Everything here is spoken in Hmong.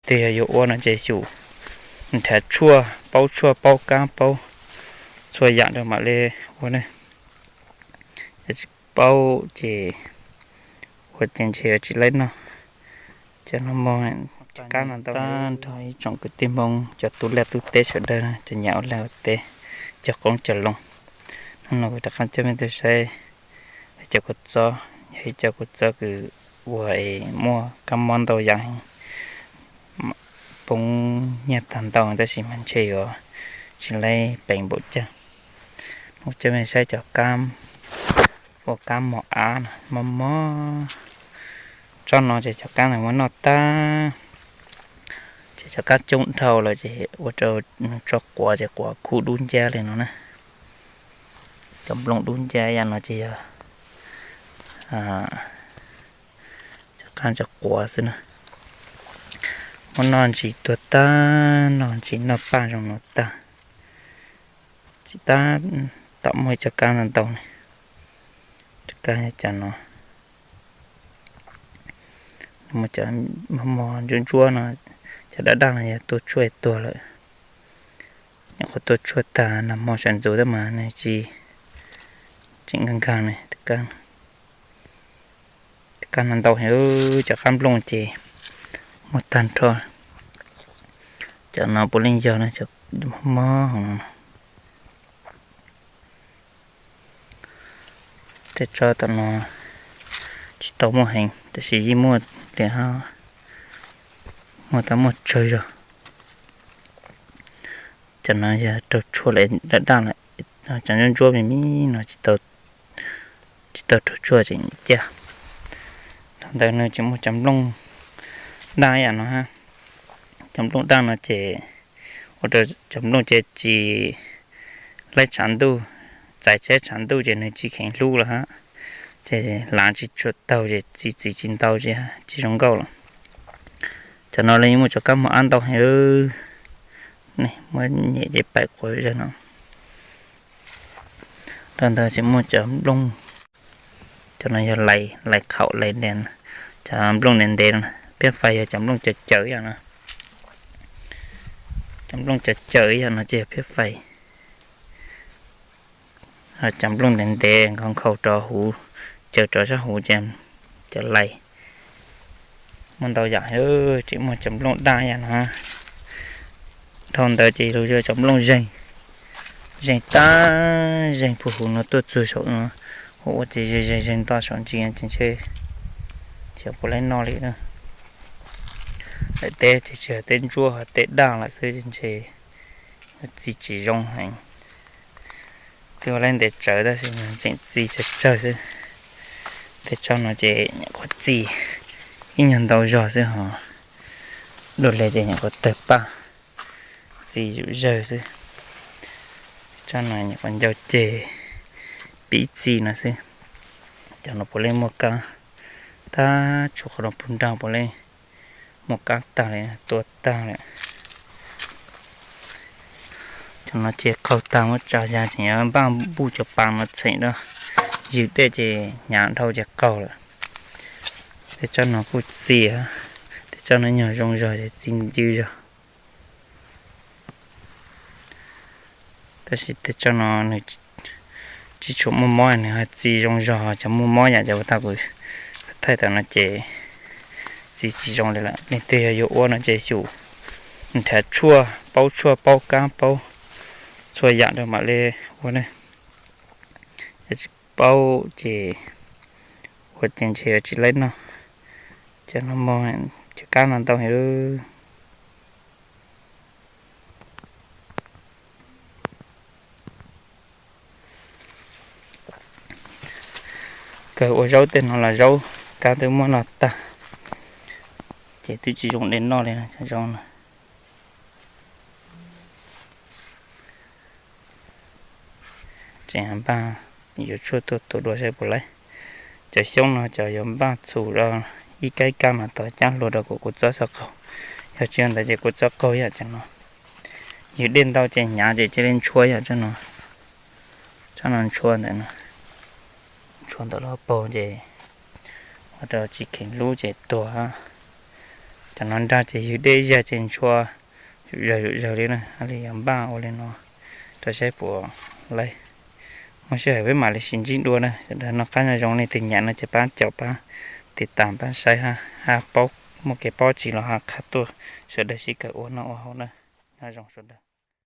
twg yog yuav ua no ces xyum nrhav tshuaj, paub tshuaj paub kab paub txhua yam rau mam li ua ne. Yog tsis paub ces ua ces ntshe yuav tsis laib noj. Cov no muag cov kab no ntau. Nrog ib tsoom kwv tij Hmoob cov tub liaj tub teb sawv daws, cov nyiam ua liaj ua teb, cog qoob cog loo. Hnub no kuv rov qab coj mej tuaj saib cov kua txob, yog ib cov kua txob kws ua es muaj kab mob ntau yam heev, poob nyiaj tag ntau tab sis mas ntshe yuav tsis laib peev npaum cas. Kuv coj mej saib cov kab, ua kab mos ab no, mob mob. Tsob no ces cov kab ntawd muab noj tag, ces cov kab coob dhau lawm ces ua rau tso quav ces quav khuj dub ncab li no na. Cov nplooj dub ncab ib yam no ces yog cov kab tso quav xwb na. Muab noj ntsis tuag tag, noj ntsis noj paj zoo no tag. Tsis tab tom muaj ib cov kab ntau ntau ne. Cov kab cov no, cov mos ntsuab ntsuab no, cov daj daj no yog tuaj tshuaj tuag lawm. Nyuam qhuav tuaj tshuaj tag nag hmo sawv ntxuv tab mas nws tsis tseem nkag nkag ne. Cov kab no ntau heev, cov kab nplooj ces muaj tag nrho. Cov no puav leej yog no, cov mob mob hov no. Tej tsob tom no tsis tau muaj heev tab sis yeej muaj li, muaj tau muaj tsawg zog. Cov no yog raug tshuaj lawm daj daj lawm, cov ntsuab ntsuab me me no tsis tau raug tshuaj tseem ciaj. Thaum ntawd nws tseem muaj cov nplooj daj ib yam no. Cov nplooj daj no ces ua rau cov nplooj ces tsis laib tshav ntuj, txais tsheb tshav ntuj ces nws tsis kheev hlub lawm hab, ces lav tsis tshua taug ces txi txiv tsis ntau ces tsis zoo nkauj lawm. Cov no los yeej muaj cov kab mos ab ntau heev, muab nyem ces paim quav zog no. Rau ntawd tseem muaj cov nplooj, cov no yog lais, lais khaum lais ntev, cov nplooj ntev ntev no. Phiab fais yog cov nplooj cawv cawv yog no, cov nplooj cawv cawv yog no ces yog phiab fais. Cov nplooj ntev ntev nkhaus nkhaus rov huv, cawv rov sab huv ces cov lais. Muaj ntau yam, tseem muaj cov nplooj daj yam no. Dhau ntawd ces lug yog cov nplooj zeeg, zeeg tag zeeg puag huv no tuaj txug saum no, ua ua ces zeeg zeeg zeeg nto saum ntsis ces ntshe xyov puas laib noj li na. Daim teb ces tsis yog teb ntsuab, ho teb daj lawm xwb ces ntshe txi tsis zoo heev. Twb ua laib ntev tsawv tab sis mas tseem txi tsawg tsawg xwb. Tej tsob no ces nyuam qhuav txi ib nyuag ntau zog xwb ho, dua li ces nyuam qhuav tawg paj, txi zuj zawg xwb. Tej tsob no nyuam qhuav ncau ceg pib txi no xwb. Cov no puav leej muaj kab tag, tshuav qhov no puag nrag puav leej muaj kab tag li, tua tag lawm. Cov no ces qaug tag muab tsa ya tseem yuav npaj npuj cov pas no txheem rau, ywg dej ces hnyav dhau ces qaug lawm. Tej tsob no kuj txi, tej tsob no nyuag zoo zog ces txi ncw zog. Tab sis tej tsob no nws tsis tshua muaj mob, nws ho txi zoo zog, cov muaj mob yam cov uas thaum kuv thaij tau no ces txi tsis zoo li lawm. Leej twg yog yuav ua no ces xyum nrhav tshuaj, paub tshuaj paub kab paub txhua yam rau mam li ua ne. Yog tsis paub ces ua ces ntshe yuav tsis laib noj. Cov no muag, cov kab no ntau heev. Kawg ua zaub tej no los zaub kab twb muab noj tag, ces twb tsis zoo de noj li cov zaub no. Tseem npaj yuav tshuaj tuaj tua dua saib puas laib. Cov xyoob no cov yuav npaj txhum rau ib kab ib kab no tom cab hlua rau kom kua txob txhob qaug. Yog tsis ua ntawd ces kua txob qaug yam cov no. Ywg dej ntau ces hnyav ces cia li ntshua yam tsob no. Tsob no ntshua ntawm no, ntshua ntawm lub paug ces ua rau tsis kheev hlub ces tuag. Tam no nrag ces ywg dej ib zag ces ntshua zom zaws zom zaws li na, li yog npaj ua li no rau saib puas laib. Muaj sij hawm peb mam li sib ntsib dua na. Sawv daws noj qab nyob zoo, leej twg nyiam no ces pab caum pab tiv tas pab saib ha, ha paub muaj kev paub tsis los ha qha tuaj, sawv daws sib kawm ua noj ua haus na. Nyob zoo sawv daws.